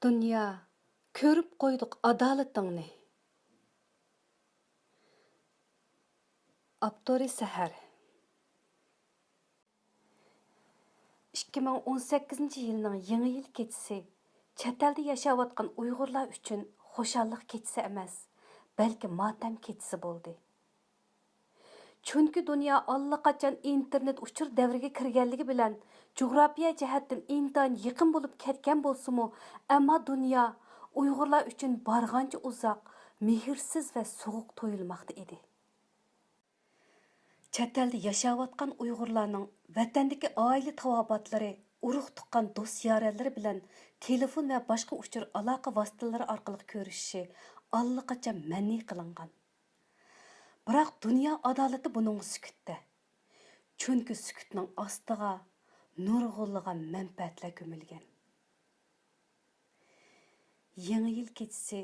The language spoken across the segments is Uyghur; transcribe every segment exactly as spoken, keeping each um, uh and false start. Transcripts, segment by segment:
دۇنيا، كۆرۈپ قويدۇق ئادالىتىڭنى. ئاپتورى سەھەر. ئىككى مىڭ ئون سەككىزىنچى يىلنىڭ يېڭى يىل كېچىسى چەت ئەلدە ياشاۋاتقان ئۇيغۇرلار ئۈچۈن خۇشاللىق كېچىسى ئەمەس، بەلكى ماتەم كېچىسى بولدى. چۈنكى دۇنيا ئاللىقاچان ئىنتېرنېت ئۇچۇر دەۋرىگە كىرگەنلىكى بىلەن، جۇغراپىيە جەھەتتىن ئىنتايىن يېقىن بولۇپ كەتكەن بولسىمۇ، ئەمما دۇنيا ئۇيغۇرلار ئۈچۈن بارغانچە ئۇزاق، مېھىرسىز ۋە سوغۇق تۇيۇلماقتا ئىدى. چەت ئەلدە ياشاۋاتقان ئۇيغۇرلارنىڭ ۋەتەندىكى ئائىلە تاۋابىئاتلىرى، ئۇرۇق-تۇغقان، دوست-يارەنلىرى بىلەن تېلېفون ۋە باشقا ئۇچۇر ئالاقە ۋاسىتىلىرى ئارقىلىق كۆرۈشۈشى ئاللىقاچان مەنئى قىلىنغان. بىراق دۇنيا ئادالىتى بۇنىڭغا سۈكۈتتە. چۈنكى سۈكۈتنىڭ ئاستىغا نۇرغۇنلىغان مەنپەئەتلەر كۆمۈلگەن. يېڭى يىل كېچىسى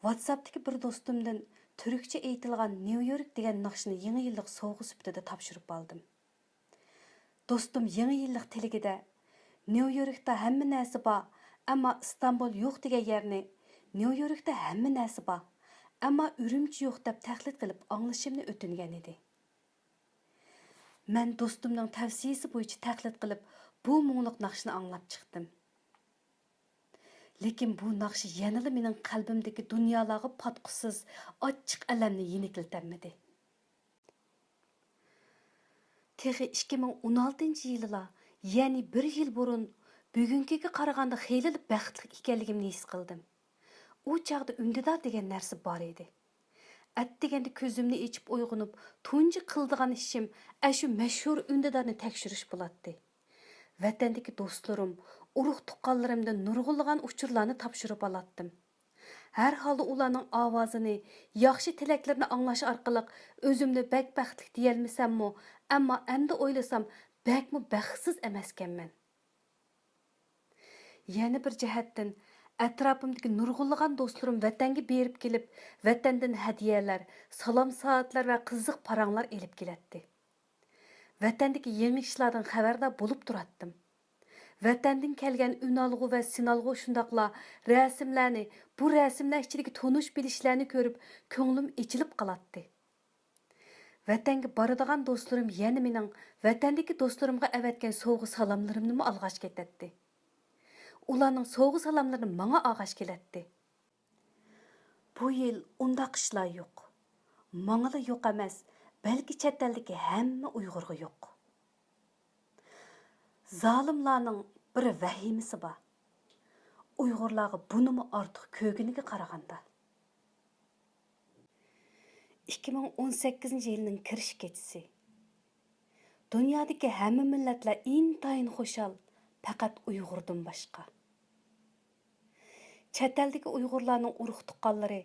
ۋاتساپتىكى بىر دوستۇمدىن تۈركچە ئېيتىلغان نيۇ يورك دېگەن ناخشىنى يېڭى يىللىق سوۋغا سۈپىتىدە تاپشۇرۇپ ئالدىم. دوستۇم يېڭى يىللىق تىلىكىدە، نيۇ يوركتا ھەممە نەرسە بار، ئەمما ئىستانبۇل يوق دېگەن يەرنى، نيۇ يوركتا ھەممە نەرسە بار، ئەمما ئۈرۈمچى يوق دەپ تەقلىد قىلىپ ئاڭلىشىمنى ئۆتۈنگەن ئىدى. مەن دوستۇمنىڭ تەۋسىيىسى بويىچە تەقلىد قىلىپ، بۇ مۇڭلۇق ناخشىنى ئاڭلاپ چىقتىم. لېكىن بۇ ناخشا يەنىلا مېنىڭ قەلبىمدىكى دۇنيالارغا پاتقۇسىز ئاچچىق ئەلەمنى يېنىكلىتەلمىدى. تېخى ئىككى مىڭ ئون ئالتىنچى يىلىلا، يەنى بىر يىل بۇرۇن، بۈگۈنكىگە قارىغاندا خېلىلا بەختلىك ئىكەنلىكىمنى ھېس قىلدىم. ئۇ چاغدا ئۈندىدار دېگەن نەرسە بار ئىدى. ئەتىگەندە كۆزۈمنى ئېچىپ ئويغىنىپ، تۇنجى قىلىدىغان ئىشىم ئەشۇ مەشھۇر ئۈندىدارنى تەكشۈرۈش بولاتتى. ۋەتەندىكى دوستلىرىم، ئۇرۇق-تۇغقانلىرىمدىن نۇرغۇنلىغان ئۇچۇرلارنى تاپشۇرۇپ ئالاتتىم. ھەر ھالدا ئۇلارنىڭ ئاۋازىنى، ياخشى تىلەكلىرىنى ئاڭلاش ئارقىلىق ئۆزۈمنى بەك بەختلىك دېيەلمىسەممۇ، ئەمما ئەمدى ئويلىسام بەكمۇ بەختسىز ئەمەسكەنمەن. يەنە بىر جەھەتتىن، ئەتراپىمدىكى نۇرغۇنلىغان دوستلىرىم ۋەتەنگە بېرىپ كېلىپ، ۋەتەندىن ھەدىيەلەر، سالام سائەتلەر ۋە قىزىق پاراڭلار ئېلىپ كېلەتتى. ۋەتەندىكى يېڭى ئىشلاردىن خەۋەردار بولۇپ تۇراتتىم. ۋەتەندىن كەلگەن ئۈنئالغۇ ۋە سىنئالغۇ، شۇنداقلا رەسىملەرنى، بۇ رەسىملەر ئىچىدىكى تونۇش بىلىشلەرنى كۆرۈپ، كۆڭلۈم ئېچىلىپ قالاتتى. ۋەتەنگە بارىدىغان دوستلىرىم يەنە مېنىڭ ۋەتەندىكى دوستلىرىمغا ئەۋەتكەن سوۋغا سالاملىرىمنىمۇ ئالغاچ كېتەتتى. ئۇلارنىڭ سوۋغا سالاملىرىنى ماڭا ئالغاچ كېلەتتى. بۇ يىل ئۇنداق ئىشلار يوق. ماڭىلا يوق ئەمەس، بەلكى چەت ئەلدىكى ھەممە ئۇيغۇرغا يوق. زالىملارنىڭ بىر ۋەھىمىسى بار. ئۇيغۇرلارغا بۇنىمۇ ئارتۇق كۆرگىنىگە قارىغاندا. ئىككى مىڭ ئون سەككىزىنچى يىلنىڭ كىرىش كېچىسى. دۇنيادىكى ھەممە مىللەتلەر ئىنتايىن خۇشال، پەقەت ئۇيغۇردىن باشقا. چەت ئەلدىكى ئۇيغۇرلارنىڭ ئۇرۇق-تۇغقانلىرى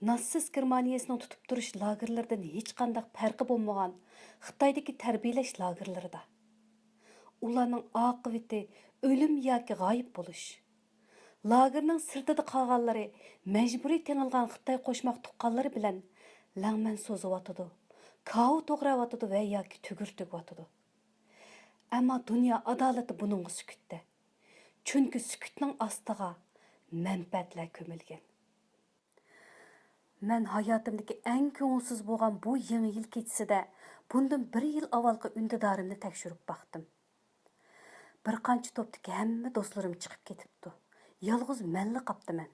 ناتسىست گېرمانىيەسىنىڭ تۇتۇپ تۇرۇش لاگېرلىرىدىن ھېچقانداق پەرقى بولمىغان خىتايدىكى تەربىيەلەش لاگېرلىرىدا. ئۇلارنىڭ ئاقىۋىتى ئۆلۈم ياكى غايىب بولۇش. لاگېرنىڭ سىرتىدا قالغانلىرى مەجبۇرىي تېڭىلغان خىتاي قوشماق تۇغقانلىرى بىلەن لەڭمەن سوزۇۋاتىدۇ، كاۋا توغراۋاتىدۇ ۋە ياكى تۈگۈر تۈگۈۋاتىدۇ. ئەمما دۇنيا ئادالىتى بۇنىڭغا سۈكۈتتە. چۈنكى سۈكۈتنىڭ ئاستىغا مەنپەئەتلەر كۆمۈلگەن. مەن ھاياتىمدىكى ئەڭ كۆڭۈلسىز بولغان بۇ يېڭى يىل كېچىسىدە بۇندىن بىر يىل ئاۋۋالقى ئۈندىدارىمنى تەكشۈرۈپ باقتىم. بىر قانچە توپتىكى ھەممە دوستلىرىم چىقىپ كېتىپتۇ. يالغۇز مەنلا قاپتىمەن.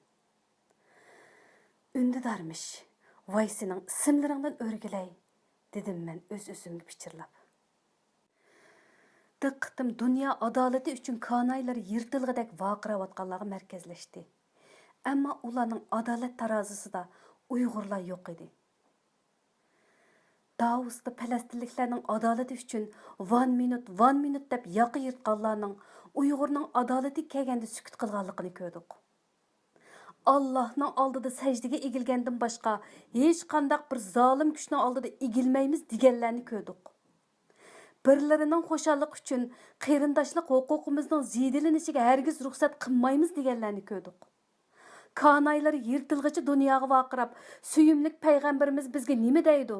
ئۈندىدارمىش، ۋاي سېنىڭ ئىسىملىرىڭدىن ئۆرگىلەي، دېدىم مەن ئۆز-ئۆزۈمگە پىچىرلاپ. دىققىتىم دۇنيا ئادالىتى ئۈچۈن كانايلىرى يىرتىلغۇدەك ۋارقىراۋاتقانلارغا مەركەزلەشتى. ئەمما ئۇلارنىڭ ئادالەت تارازىسىدا ئۇيغۇرلار يوق ئىدى. داۋوستا پەلەستىنلىكلەرنىڭ ئادالىتى ئۈچۈن ۋان مىنۇت، ۋان مىنۇت دەپ ياقا يىرتقانلارنىڭ ئۇيغۇرنىڭ ئادالىتىگە كەلگەندە سۈكۈت قىلغانلىقىنى كۆردۇق. ئاللاھنىڭ ئالدىدا سەجدىگە ئېگىلگەندىن باشقا ھېچقانداق بىر زالىم كۈچنىڭ ئالدىدا ئېگىلمەيمىز دېگەنلەرنى كۆردۇق. بىرلىرىنىڭ خۇشاللىقى ئۈچۈن قېرىنداشلىق ھوقۇقىمىزنىڭ زېدىلىنىشىگە ھەرگىز رۇخسەت قىلمايمىز دېگەنلەرنى كۆردۇق. كانايلىرى يىرتىلغىچە دۇنياغا ۋارقىراپ، سۆيۈملۈك پەيغەمبىرىمىز بىزگە نېمە دەيدۇ؟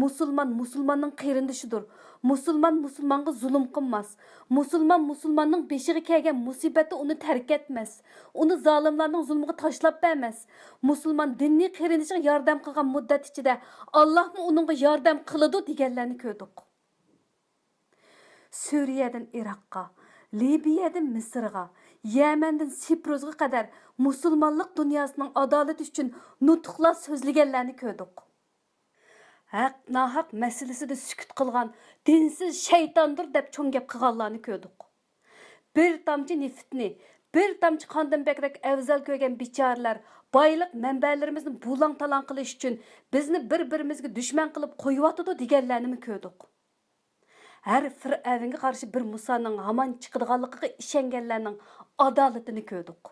مۇسۇلمان مۇسۇلماننىڭ قېرىندىشىدۇر. مۇسۇلمان مۇسۇلمانغا زۇلۇم قىلماس. مۇسۇلمان مۇسۇلماننىڭ بېشىغا كەلگەن مۇسىبەتتە ئۇنى تەرك ئەتمەس. ئۇنى زالىملارنىڭ زۇلمىغا تاشلاپ بەرمەس. مۇسۇلمان دىنىي قېرىندىشىغا ياردەم قىلغان مۇددەت ئىچىدە، ئاللاھمۇ ئۇنىڭغا ياردەم قىلىدۇ، دېگەنلەرنى كۆردۇق. سۈرىيەدىن ئىراققا، لىبىيەدىن مىسىرغا، يەمەندىن سىپرۇسقا قەدەر مۇسۇلمانلىق دۇنياسىنىڭ ئادالىتى ئۈچۈن نۇتۇقلار سۆزلىگەنلەرنى كۆردۇق. ھەق، ناھەق مەسىلىسىدە سۈكۈت قىلغان دىنسىز شەيتاندۇر دەپ چوڭ گەپ قىلغانلارنى كۆردۇق. بىر تامچە نېفىتنى، بىر تامچە قاندىن بەكرەك ئەۋزەل كۆرگەن بىچارىلەر بايلىق مەنبەلىرىمىزنى بۇلاڭ-تالاڭ قىلىش ئۈچۈن بىزنى بىر-بىرىمىزگە دۈشمەن قىلىپ قويۇۋاتىدۇ، دېگەنلەرنىمۇ كۆردۇق. ھەر فىرئەۋنگە قارشى بىر مۇسانىڭ ھامان چىقىدىغانلىقىغا ئىشەنگەنلەرنىڭ ئادالىتىنى كۆردۇق.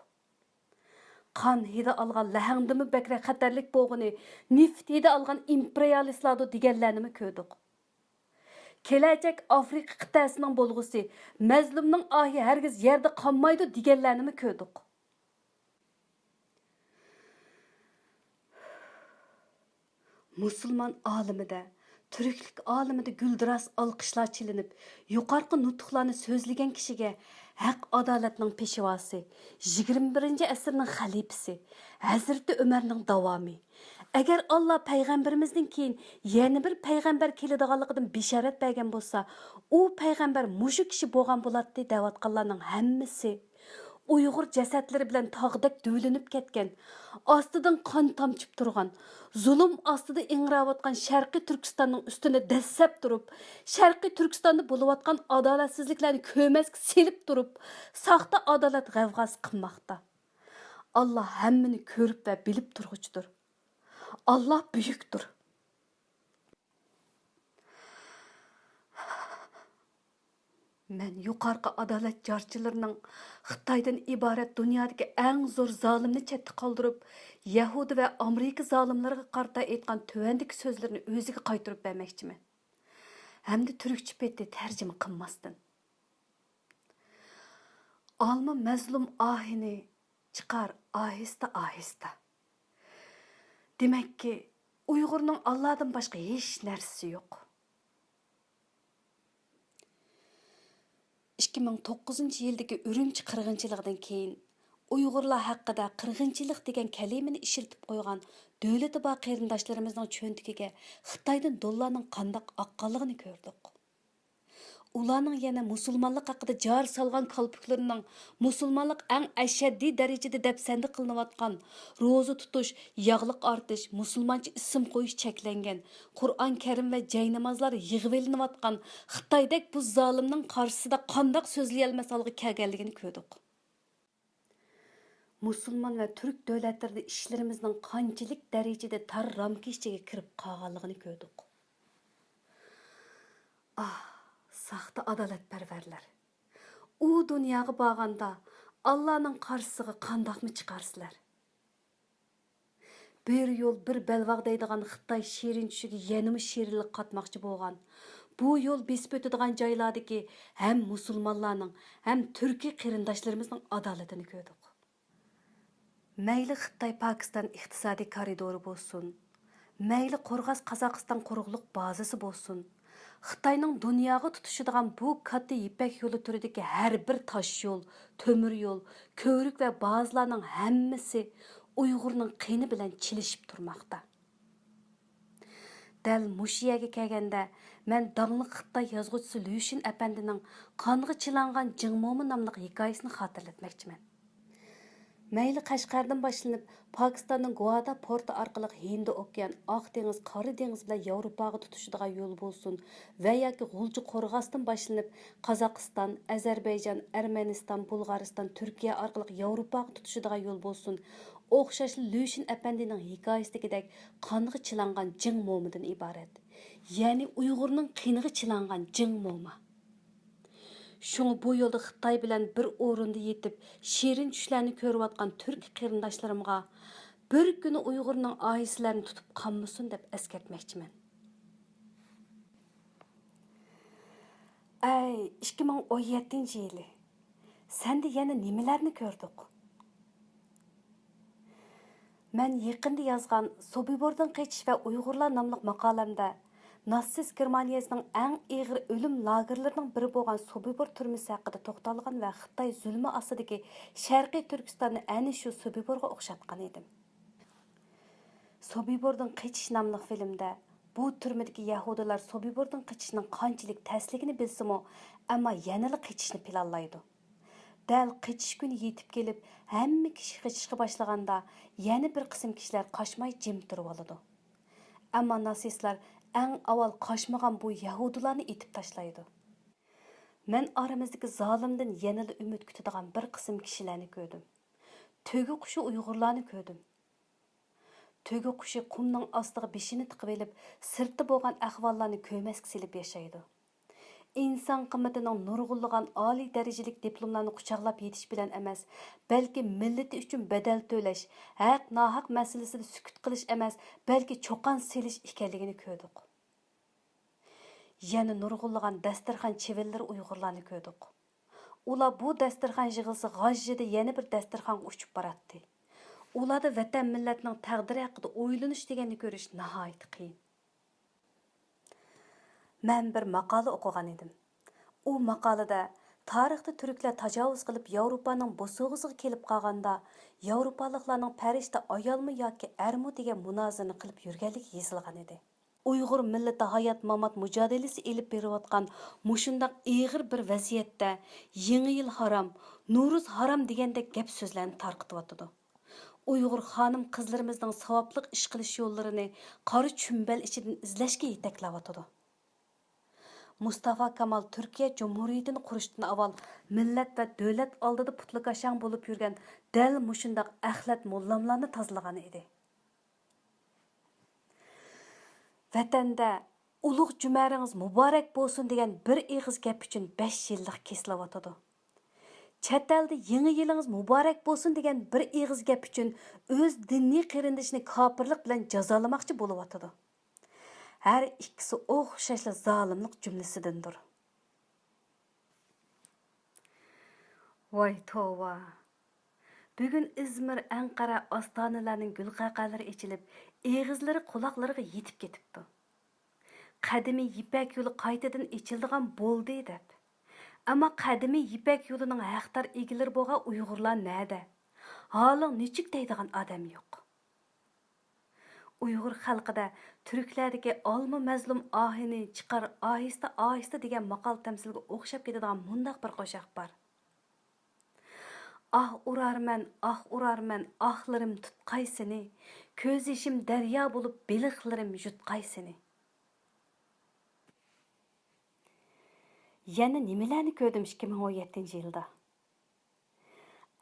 قان ھىدى ئالغان لەھەڭدىنمۇ بەكرەك خەتەرلىك بولغىنى نېفىت ھىدى ئالغان ئىمپېرىيالىستلاردۇر، دېگەنلەرنىمۇ كۆردۇق. كېلەچەك ئافرىقا قىتئەسىنىڭ بولغۇسى، مەزلۇمنىڭ ئاھى ھەرگىز يەردە قالمايدۇ، دېگەنلەرنىمۇ كۆردۇق. مۇسۇلمان ئالىمىدە، تۈركلۈك ئالىمىدە گۈلدۈراس ئالقىشلار چېلىنىپ، يۇقارقى نۇتۇقلارنى سۆزلىگەن كىشىگە ھەق-ئادالەتنىڭ پېشۋاسى، يىگىرمە بىرىنچى ئەسىرنىڭ خەلىپىسى، ھەزرىتى ئۆمەرنىڭ داۋامى، ئەگەر ئاللا پەيغەمبىرىمىزدىن كېيىن يەنە بىر پەيغەمبەر كېلىدىغانلىقىدىن بېشارەت بەرگەن بولسا، ئۇ پەيغەمبەر مۇشۇ كىشى بولغان بولاتتى، دەۋاتقانلارنىڭ ھەممىسى ئۇيغۇر جەسەتلىرى بىلەن تاغدەك دۆۋىلىنىپ كەتكەن، ئاستىدىن قان تامچىپ تۇرغان، زۇلۇم ئاستىدا ئىڭراۋاتقان شەرقىي تۈركىستاننىڭ ئۈستىنى دەسسەپ تۇرۇپ، شەرقىي تۈركىستاندا بولۇۋاتقان ئادالەتسىزلىكلەرنى كۆرمەسكە سېلىپ تۇرۇپ، ساختا ئادالەت غەۋغاسى قىلماقتا. ئاللا ھەممىنى كۆرۈپ ۋە بىلىپ تۇرغۇچىدۇر. ئاللا بۈيۈكتۇر. مەن يۇقارقى ئادالەت جارچىلىرىنىڭ خىتايدىن ئىبارەت دۇنيادىكى ئەڭ زور زالىمنى چەتتە قالدۇرۇپ، يەھۇدىي ۋە ئامېرىكا زالىملىرىغا قارىتا ئېيتقان تۆۋەندىكى سۆزلىرىنى ئۆزىگە قايتۇرۇپ بەرمەكچىمەن. ھەمدە تۈركچە پېتى تەرجىمە قىلماستىن. ئالما مەزلۇم ئاھىنى چىقار ئاھىستە-ئاھىستە. دېمەككى، ئۇيغۇرنىڭ ئاللادىن باشقا ھېچ نەرسىسى يوق. ئىككى مىڭ توققۇزىنچى يىلدىكى ئۈرۈمچى قىرغىنچىلىقىدىن كېيىن، ئۇيغۇرلار ھەققىدە قىرغىنچىلىق دېگەن كەلىمىنى ئىشلىتىپ قويغان دۆلىتى بار قېرىنداشلىرىمىزنىڭ چۆنتىكىگە خىتايدىن دوللارنىڭ قانداق ئاققانلىقىنى كۆردۇق. ئۇلارنىڭ يەنە مۇسۇلمانلىق ھەققىدە جار سالغان كالپۇكلىرىنىڭ مۇسۇلمانلىق ئەڭ ئەشەددىي دەرىجىدە دەپسەندە قىلىنىۋاتقان روزا تۇتۇش، ياغلىق ئارتىش، مۇسۇلمانچە ئىسىم قويۇش چەكلەنگەن، قۇرئان كەرىم ۋە جاينامازلار يىغىۋېلىنىۋاتقان خىتايدەك بۇ زالىمنىڭ قارشىسىدا قانداق سۆزلىيەلمەس ھالغا كەلگەنلىكىنى كۆردۇق. مۇسۇلمان ۋە تۈرك دۆلەتلىرىدە ئىشلىرىمىزنىڭ قانچىلىك دەرىجىدە تار رامكا ئىچىگە كىرىپ قالغانلىقىنى كۆردۇق. ئاھ، ساختا ئادالەتپەرۋەرلەر! ئۇ دۇنياغا بارغاندا ئاللانىڭ قارشىسىغا قانداقمۇ چىقارسىلەر؟ بىر يول، بىر بەلباغ دەيدىغان خىتاي شېرىن چۈشىگە يەنىمۇ شېرىنلىك قاتماقچى بولغان. بۇ يول بېسىپ ئۆتىدىغان جايلاردىكى ھەم مۇسۇلمانلارنىڭ، ھەم تۈركىي قېرىنداشلىرىمىزنىڭ ئادالىتىنى كۆردۇق. مەيلى خىتاي پاكىستان ئىقتىسادىي كارىدورى بولسۇن، مەيلى قورغاس قازاقىستان قۇرۇقلۇق بازىسى بولسۇن، خىتاينىڭ دۇنياغا تۇتىشىدىغان بۇ كاتتا يىپەك يولى تۈرىدىكى ھەر بىر تاش يول، تۆمۈر يول، كۆۋرۈك ۋە بازىلارنىڭ ھەممىسى ئۇيغۇرنىڭ قېنى بىلەن چىلىشىپ تۇرماقتا. دەل مۇشۇ يەرگە كەلگەندە، مەن داڭلىق خىتاي يازغۇچىسى لۈشۈن ئەپەندىنىڭ قانغا چىلانغان جىڭ موما ناملىق ھېكايىسىنى خاتىرىلەتمەكچىمەن. مەيلى قەشقەردىن باشلىنىپ، پاكىستاننىڭ گۇۋادا پورتى ئارقىلىق ھىندى ئوكيان، ئاق دېڭىز، قارا دېڭىز بىلەن ياۋروپاغا تۇتىشىدىغان يول بولسۇن ۋە ياكى غۇلجا قورغاستىن باشلىنىپ، قازاقىستان، ئەزەربەيجان، ئەرمەنىستان، بۇلغارىستان، تۈركىيە ئارقىلىق ياۋروپاغا تۇتىشىدىغان يول بولسۇن، ئوخشاشلا لۈشۈن ئەپەندىنىڭ ھېكايىسىدىكىدەك قانغا چىلانغان جىڭ مومىدىن ئىبارەت. يەنى ئۇيغۇرنىڭ قېنىغا چىلانغان جىڭ موما. شۇڭا بۇ يولدا خىتاي بىلەن بىر ئورۇندا يېتىپ، شېرىن چۈشلەرنى كۆرۈۋاتقان تۈركىي قېرىنداشلىرىمغا بىر كۈنى ئۇيغۇرنىڭ ئاھىسىلەرنى تۇتۇپ قالمىسۇن دەپ ئەسكەرتمەكچىمەن. ئەي، ئىككى مىڭ ئون يەتتىنچى يىلى، سەندە يەنە نېمىلەرنى كۆردۇق؟ مەن يېقىندا يازغان سوبىبوردىن قېچىش ۋە ئۇيغۇرلار ناملىق ماقالەمدە ناتسىست گېرمانىيەسىنىڭ ئەڭ ئېغىر ئۆلۈم لاگېرلىرىنىڭ بىرى بولغان سوبىبور تۈرمىسى ھەققىدە توختالغان ۋە خىتاي زۇلمى ئاستىدىكى شەرقىي تۈركىستاننى ئەنە شۇ سوبىبورغا ئوخشاتقان ئىدىم. سوبىبوردىن قېچىش ناملىق فىلىمدە بۇ تۈرمىدىكى يەھۇدىيلار سوبىبوردىن قېچىشنىڭ قانچىلىك تەسلىكىنى بىلسىمۇ، ئەمما يەنىلا قېچىشنى پىلانلايدۇ. دەل قېچىش كۈنى يېتىپ كېلىپ، ھەممە كىشى قېچىشقا باشلىغاندا، يەنە بىر قىسىم كىشىلەر قاچماي جىم تۇرۇۋالىدۇ. ئەمما ناتسىستلار ئەڭ ئاۋۋال قاچمىغان بۇ يەھۇدىيلارنى ئېتىپ تاشلايدۇ. مەن ئارىمىزدىكى زالىمدىن يەنىلا ئۈمىد كۈتىدىغان بىر قىسىم كىشىلەرنى كۆردۈم. تۆگە قۇشى ئۇيغۇرلارنى كۆردۈم. تۆگە قۇشى قۇمنىڭ ئاستىغا بېشىنى تىقىۋېلىپ، سىرتتا بولغان ئەھۋاللارنى كۆمەچكە سېلىپ ياشايدۇ. ئىنسان قىممىتىنىڭ نۇرغۇنلىغان ئالىي دەرىجىلىك دىپلوملارنى قۇچاقلاپ يېتىش بىلەن ئەمەس، بەلكى مىللىتى ئۈچۈن بەدەل تۆلەش، ھەق-ناھەق مەسىلىسىدە سۈكۈت قىلىش ئەمەس، بەلكى چۇقان سېلىش ئىكەنلىكىنى كۆردۇق. يەنە نۇرغۇنلىغان دەستەرخان چىۋىنلىرى ئۇيغۇرلارنى كۆردۇق. ئۇلار بۇ دەستەرخان يىغىلسا غاژژىدە يەنە بىر دەستەرخانغا ئۇچۇپ باراتتى. ئۇلاردا ۋەتەن مىللەتنىڭ تەقدىرى ھەققىدە ئويلىنىش دېگەننى كۆرۈش ناھايىتى قىيىن. مەن بىر ماقالە ئوقۇغان ئىدىم. ئۇ ماقالىدە تارىختا تۈركلەر تاجاۋۇز قىلىپ ياۋروپانىڭ بوسۇغىسىغا كېلىپ قالغاندا، ياۋروپالىقلارنىڭ پەرىشتە ئايالمۇ ياكى ئەرمۇ دېگەن مۇنازىرىنى قىلىپ يۈرگەنلىكى يېزىلغان ئىدى. ئۇيغۇر مىللىتى ھايات-مامات مۇجادىلىسى ئېلىپ بېرىۋاتقان مۇشۇنداق ئېغىر بىر ۋەزىيەتتە يېڭى يىل ھارام، نورۇز ھارام دېگەندەك گەپ-سۆزلەرنى تارقىتىۋاتىدۇ. ئۇيغۇر خانىم-قىزلىرىمىزنىڭ ساۋابلىق ئىش قىلىش يوللىرىنى قارا چۈمبەل ئىچىدىن ئىزلەشكە يېتەكلەۋاتىدۇ. مۇستافا كامال تۈركىيە جۇمھۇرىيىتىنى قۇرۇشتىن ئاۋۋال مىللەت ۋە دۆلەت ئالدىدا پۇتلىكاشاڭ بولۇپ يۈرگەن دەل مۇشۇنداق ئەخلەت موللاملارنى تازىلىغان ئىدى. ۋەتەندە «ئۇلۇغ جۈمەرىڭىز مۇبارەك بولسۇن» دېگەن بىر ئېغىز گەپ ئۈچۈن بەش يىللىق كېسىلىۋاتىدۇ. چەت ئەلدە «يېڭى يىلىڭىز مۇبارەك بولسۇن» دېگەن بىر ئېغىز گەپ ئۈچۈن ئۆز دىنىي قېرىندىشىنى كاپىرلىق بىلەن جازالىماقچى بولۇۋاتىدۇ. ھەر ئىككىسى ئوخشاشلا زالىملىق جۈملىسىدىندۇر. ۋاي توۋا! بۈگۈن ئىزمىر، ئەنقەرە، ئاستانىلەرنىڭ گۈلقەقەلىرى ئېچىلىپ، ئېغىزلىرى قۇلاقلىرىغا يېتىپ كېتىپتۇ. قەدىمىي يىپەك يولى قايتىدىن ئېچىلىدىغان بولدى دەپ. ئەمما قەدىمىي يىپەك يولىنىڭ ھەقدار ئىگىلىرى بولغان ئۇيغۇرلار نەدە؟ ھالىڭ نېچۈك دەيدىغان ئادەم يوق. ئۇيغۇر خەلقىدە تۈركلەردىكى ئالما مەزلۇم ئاھىنى چىقار ئاھىستە ئاھىستە دېگەن ماقال-تەمسىلگە ئوخشاپ كېتىدىغان مۇنداق بىر قوشاق بار. ئاھ ئۇرارمەن، ئاھ ئۇرارمەن، ئاھلىرىم تۇتقاي سېنى، كۆز يېشىم دەريا بولۇپ بېلىقلىرىم يۇتقاي سېنى. يەنە نېمىلەرنى كۆردۈم ئىككى مىڭ ئون يەتتىنچى يىلدا؟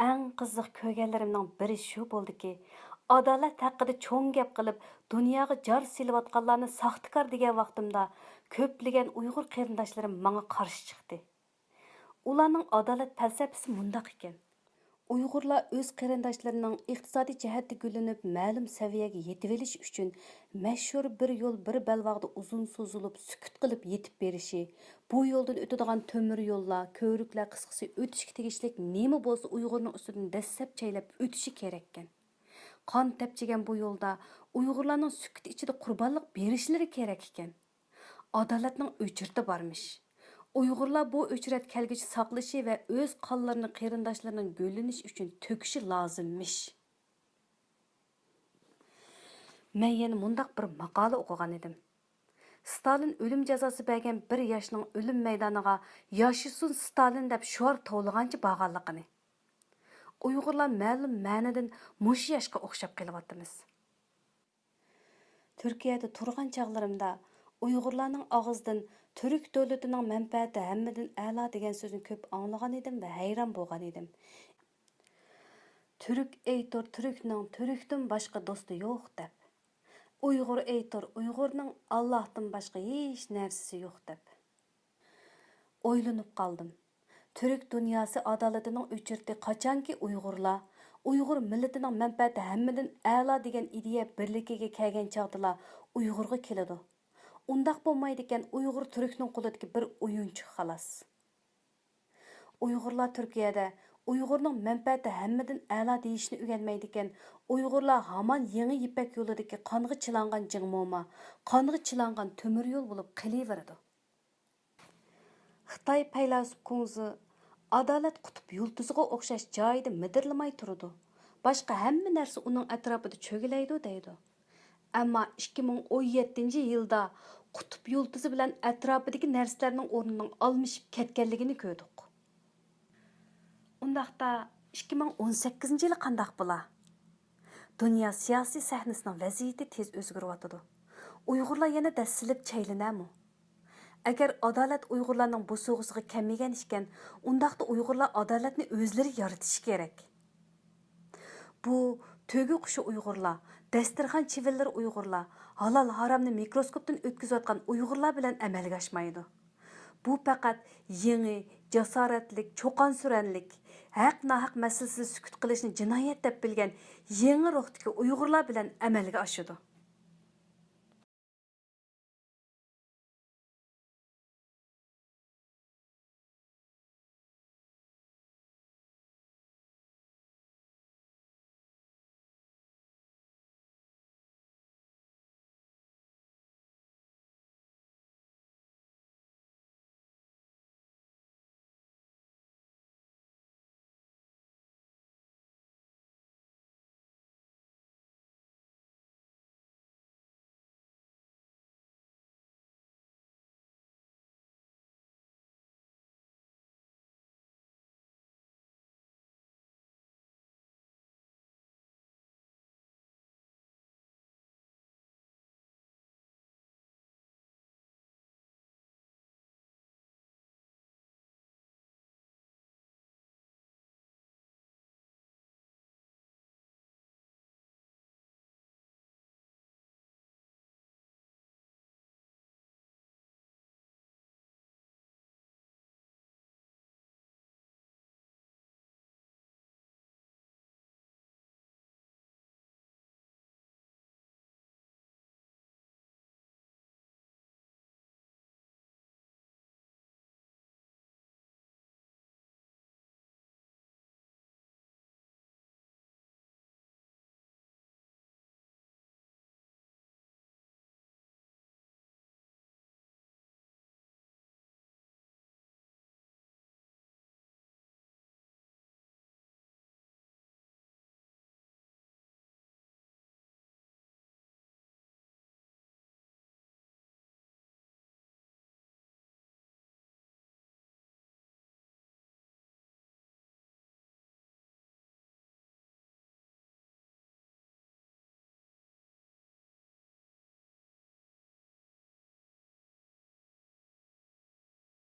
ئەڭ قىزىق كۆرگەنلىرىمنىڭ بىرى شۇ بولدىكى، ئادالەت ھەققىدە چوڭ گەپ قىلىپ، دۇنياغا جار سېلىۋاتقانلارنى ساختىكار دېگەن ۋاقتىمدا، كۆپلىگەن ئۇيغۇر قېرىنداشلىرىم ماڭا قارشى چىقتى. ئۇلارنىڭ ئادالەت پەلسەپىسى مۇنداق ئىكەن. ئۇيغۇرلار ئۆز قېرىنداشلىرىنىڭ ئىقتىسادىي جەھەتتە گۈللىنىپ، مەلۇم سەۋىيەگە يېتىۋېلىش ئۈچۈن، مەشھۇر بىر يول بىر بەلباغدا ئۇزۇن سوزۇلۇپ، سۈكۈت قىلىپ يېتىپ بېرىشى، بۇ يولدىن ئۆتىدىغان تۆمۈر يوللار، كۆۋرۈكلەر، قىسقىسى، ئۆتۈشكە تېگىشلىك نېمە بولسا، ئۇيغۇرنىڭ ئۈستىدىن دەسسەپ چەيلەپ ئۆتۈشى كېرەككەن. قان تەپچىگەن بۇ يولدا ئۇيغۇرلارنىڭ سۈكۈت ئىچىدە قۇربانلىق بېرىشلىرى كېرەك ئىكەن. ئادالەتنىڭ ئۆچرىتى بارمىش. ئۇيغۇرلار بۇ ئۆچرەت كەلگۈچە ساقلىشى ۋە ئۆز قانلىرىنى قېرىنداشلىرىنىڭ گۈللىنىشى ئۈچۈن تۆكۈشى لازىممىش. مەن يەنە مۇنداق بىر ماقالە ئوقۇغان ئىدىم. ستالىن ئۆلۈم جازاسى بەرگەن بىر ياشنىڭ ئۆلۈم مەيدانىغا «ياشىسۇن ستالىن» دەپ شوئار توۋلىغانچە بارغانلىقىنى. ئۇيغۇرلار مەلۇم مەنىدىن مۇشۇ ياشقا ئوخشاپ قېلىۋاتىمىز. تۈركىيەدە تۇرغان چاغلىرىمدا ئۇيغۇرلارنىڭ ئاغزىدىن «تۈرك دۆلىتىنىڭ مەنپەئەتى ھەممىدىن ئەلا» دېگەن سۆزنى كۆپ ئاڭلىغان ئىدىم ۋە ھەيران بولغان ئىدىم. «تۈرك ئەيتۇر تۈركنىڭ، تۈركتىن باشقا دوستى يوق» دەپ. «ئۇيغۇر ئەيتۇر ئۇيغۇرنىڭ، ئاللاھتىن باشقا ھېچ نەرسىسى يوق» دەپ. ئويلىنىپ قالدىم. تۈرك دۇنياسى ئادالىتىنىڭ ئۆچرىتى قاچانكى ئۇيغۇرلار، ئۇيغۇر مىللىتىنىڭ مەنپەئەتى ھەممىدىن ئەلا دېگەن ئىدىيە بىرلىكىگە كەلگەن چاغدىلا ئۇيغۇرغا كېلىدۇ. ئۇنداق بولمايدىكەن، ئۇيغۇر تۈركنىڭ قولىدىكى بىر ئويۇنچۇق خالاس. ئۇيغۇرلار تۈركىيەدە ئۇيغۇرنىڭ مەنپەئەتى ھەممىدىن ئەلا دېيىشنى ئۆگەنمەيدىكەن، ئۇيغۇرلار ھامان يېڭى يىپەك يولىدىكى قانغا چىلانغان جىڭ موما، قانغا چىلانغان تۆمۈر يول بولۇپ قېلىۋېرىدۇ. خىتاي پەيلاسوپ كۇڭزى، ئادالەت قۇتۇپ يۇلتۇزىغا ئوخشاش جايىدا مىدىرلىماي تۇرىدۇ. باشقا ھەممە نەرسە ئۇنىڭ ئەتراپىدا چۆگىلەيدۇ دەيدۇ. ئەمما ئىككى مىڭ ئون يەتتىنچى يىلدا قۇتۇپ يۇلتۇزى بىلەن ئەتراپىدىكى نەرسىلەرنىڭ ئورنىنىڭ ئالمىشىپ كەتكەنلىكىنى كۆردۇق. ئۇنداقتا، ئىككى مىڭ ئون سەككىزىنچى يىلى قانداق بولا؟ دۇنيا سىياسىي سەھنىسىنىڭ ۋەزىيىتى تېز ئۆزگىرىۋاتىدۇ. ئۇيغۇرلار يەنە دەسسىلىپ چەيلىنەرمۇ؟ ئەگەر ئادالەت ئۇيغۇرلارنىڭ بوسۇغىسىغا كەلمىگەن ئىكەن، ئۇنداقتا ئۇيغۇرلار ئادالەتنى ئۆزلىرى يارىتىشى كېرەك. بۇ تۆگە قۇشى ئۇيغۇرلار، دەستىرخان چىۋىنلىرى ئۇيغۇرلار، ھالال ھارامنى مىكروسكوپتىن ئۆتكۈزۈۋاتقان ئۇيغۇرلار بىلەن ئەمەلگە ئاشمايدۇ. بۇ پەقەت يېڭى، جاسارەتلىك، چوقانسۈرەنلىك، ھەق-ناھەق مەسىلىسىدە سۈكۈت قىلىشنى جىنايەت دەپ بىلگەن يېڭى روھتىكى ئۇيغۇرلار بىلەن ئەمەلگە ئاشىدۇ.